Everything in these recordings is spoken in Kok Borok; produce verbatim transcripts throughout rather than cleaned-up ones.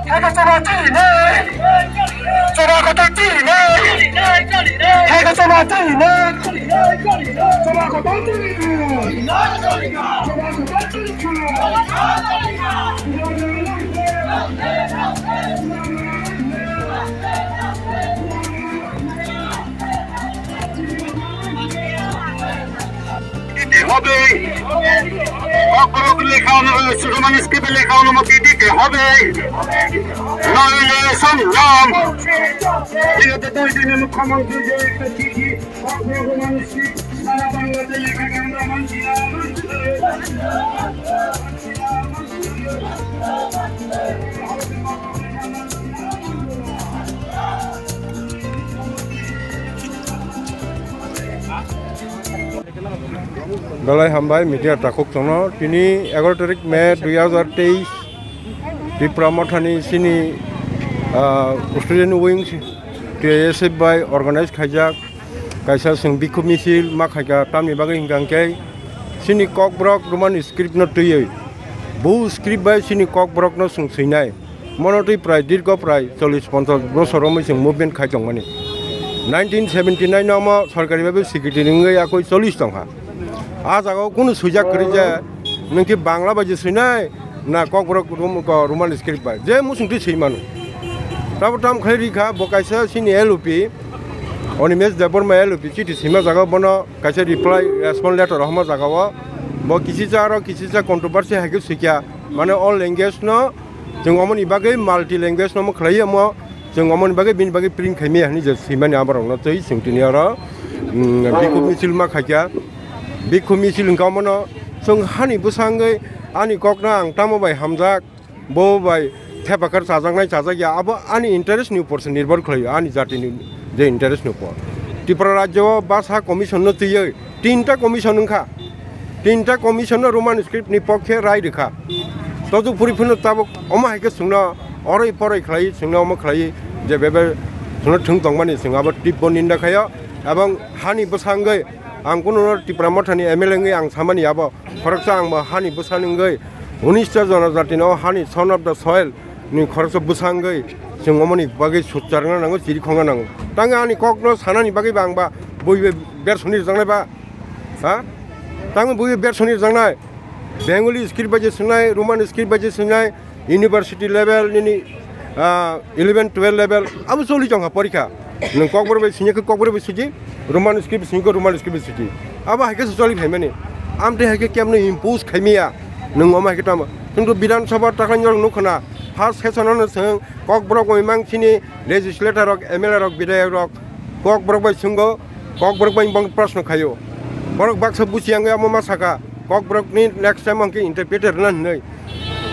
Heka chama chini ne. Chama kota chini ne. Heka chama chini ne. Chama kota chini ne. Chama kota chini ne. দিতে হবে। ককবরক লেখা অনু-, সুকুমার স্ক্রিপ্টে লেখা অনুমতি দিতে হবে। নইলে সংগ্রাম। বিগত দুই দিনে মুখ্যমন্ত্রী যে একটা চিঠি ককবরক রোমান স্ক্রিপ্ট সারা বাংলাতে লেখা আমরা মানছি না। Belai hambai media takhuk chwngno. Tini egaro tarik May dui hazar teis, Tipra Mothani chini, ah, student wing T I S F bai organize khaijak kaisa chwng bikhuk misil ma khaika, tamni bagwi hwnkha hwnkhe chini Kokborok Roman script no twiwi, bo script bai chini Kokborok no chwng swinai. Mono twi prai dirgo prai chollish ponchash bosor romwi chwng movement khai tongmani. Nineteen seventy nine no omo sorkari bai secretary wngwi yakwi cholish tongkha. A jagao kunu swijak kwrwi je nwng khe Bangla bai je swinai na Kokborok Rom-, ko Roman script bai. Je muchung twi swi mano. Tabo tam khlai rikha bo kaisa chini L O P, Animesh Debbarma L O P chiti swima jagao bono kaisa reply, respond letter rohorma jagao. Bo kisicha aro kisicha controversy hai khe swikha. Mane all language no Chwng omoni bagwi multi language no khlai omo, chwng omoni bagwi bini bagwi print khai maya hinwi je swimani aborokno twi chwng tini oro, mm, bikhuk misil ma khaikha. Bikhuk misil hwnkha omono chwng hani bwsangwi ani kokno ang tamo bai hamjak, bo bai thepakar chajaknai chajakya, abo ani interest ni upor se nirbhor khlaio, ani jatini je interest ni upor. Tripura rajyo o basa commission no twiwi tinta commission wngkha. Tinta commission no Roman script ni pokhe rai rwkha. Toju phuri phano tabuk omo hai khe chwngno oroi poroi khlai, chwngno omo khlai je bebe chwngno thwng tongmani chwng abo tibbo ninda khaio. Ebong hani bwsangwi ang kununo Tipra Mothani M L A wngwi ang samani abo khoroksa ang bo hani bwsani wngwi unis ta jonojatino hani son of the soil ni khoroksa bwsangwi chwng omoni bagwi sutcharna nango, chirikhongna nango. Tangwi ani kokno sanani bagwi ba ang ba bui bai bersoni rwjaknai ba. Ha? Tamo bui bersoni rwjaknai. Bengali script bai je swngnai, Roman script bai je swngnai, university level nini, ah, eleven twelve level abo choli tongkha porikha. Nwng Kokborok bai swngyakhe Kokborok bai swidi, Roman script swngyakhe Roman script bai swidi. Abo hai khe se choli phaimani. Amtwi hai khe kemno impose khaimaya. Nwng omo hai khe tamo. Kintu Bidhan Sabha takhai norok nukho na, first session ano chwng Kokborok bai mang chini legislator rok, M L A rok, bidhayak rok, Kokborok bai swnggo, Kokborok bai bong proshno khaio. Borok baksa buchi yang amo ma saka, Kokborok ni next time ang khe interpreter na hinwi.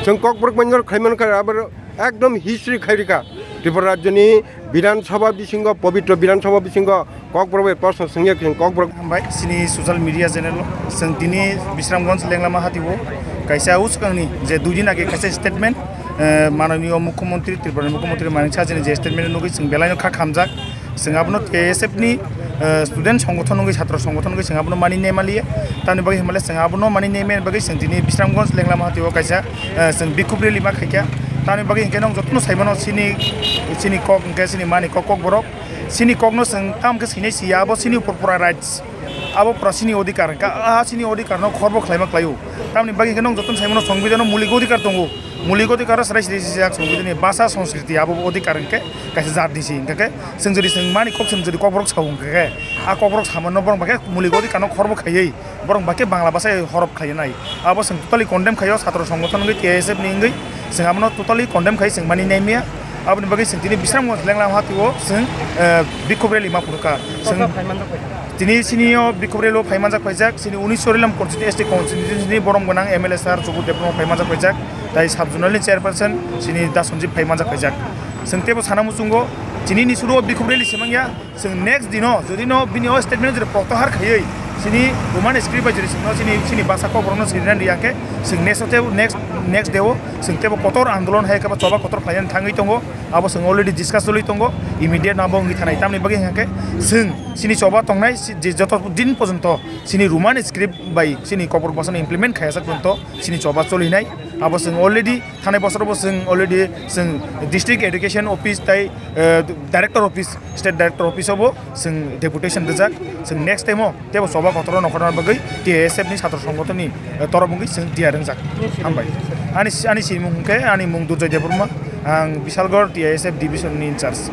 Chwng Kokborok bai norok khai man kha, abo ekdom history khai rikha. Tripura rajyo ni Bidhan Sabha bisingo, pobitro Bidhan Sabha bisingo Kokborok bai proshno swngya khe Kokborok. Hambai, chini social media channel o. Chwng tini Bisramganj Lenglama hati o kaisa uskang ni je dui din age kaisa statement, eh, mananiyo mukhyamantri, Tripura ni mukhyamantri Manik Saha ni je statement nugwi chwng belai no kha khamjak. Chwng abono T S F ni, eh, student songgothon wngwi, chhatro songgothon wngwi chwng abono mani nemaliya. Tamni bagwi himale chwng abono mani nemaliya bagwi chwng tini Bisramganj Lenglama hati o kaisa, eh, chwng bikhub rally ma khaikha. Tamni bagwi hinkhe nwng jotono saimano chini, chini kok hinkhe chini mani kok, Kokborok. Chini kokno chwng tamo khe sinai siya, abo chini upor pura rights. Abo pura chini odhikar. Ka-, a chini odhikar no khorbo khlaima khlaio. Tamni bagwi hinkhe nwng jotono saimano songbidhano mulik odhikar tongo. Mulik odhikar o chwrai siri sijak songbidhani bhasha sanskriti abo odhikar hinkhe kaisa jat ni si hinkhe chwng jodi chwng mani kok chwng jodi Kokborok sao hinkhe a Kokborok samano borok bakhe mulik odhikar no khorbo khaiwi borok bakhe Bangla bhasha horop khlainai. Abo chwng totally condemn khaio, chhatro songgothon wngwi T S F ni wngwi chwng abono totally condemn khai chwng mani naimya. Aboni bagwi chwng tini Bisramganj Lenglama hati o chwng, eh, bikhub rally ma phuru kha. Chwng tini chini o bikhub rally o phai manjak phaijak, chini unis Chorilam constituency, S T constituency ni borom gwnang M L A sir Subudh Debbarma phai manjak phaijak, tai sub zonal ni chairperson chini Da Sanjeev phai manjak phaijak. Chwng teibo sana muchungo chini ni suru o bikhub rally se mangya. Chwng next dino, jodi no bini o statement jodi protyahar khaiwi, chini Roman script bai jodi chwngno chini, chini basa Kokborok no sirinani riyakhe, chwng next o tebo, next, next day o chwng tebo kotor andolon hai khe ba choba kotor khlainani thangwi tongo, abo chwng already discuss choli tongo, immediate no abo wngwi thanai. Tamni bagwi hwnkhe chwng chini choba tongnai, si-, je joto din porjonto chini Roman script bai chini Kokborok basa no implement khaijak porjonto chini choba cholinai. Abo chwng already thanai bosorobo chwng already chwng District Education Office tai, eh, Director Office, State Director Office o bo chwng deputation rijak. Chwng next time o teibo choba kotor o nongkhorna bagwi T I S F ni satro songgothon ni, eh, torop wngwi chwng tiyar wngjak. Hambai. Ani, ani simung hwnkhe ani mung Durjoy Debbarma, ang Bisalgor T I S F division ni in charge.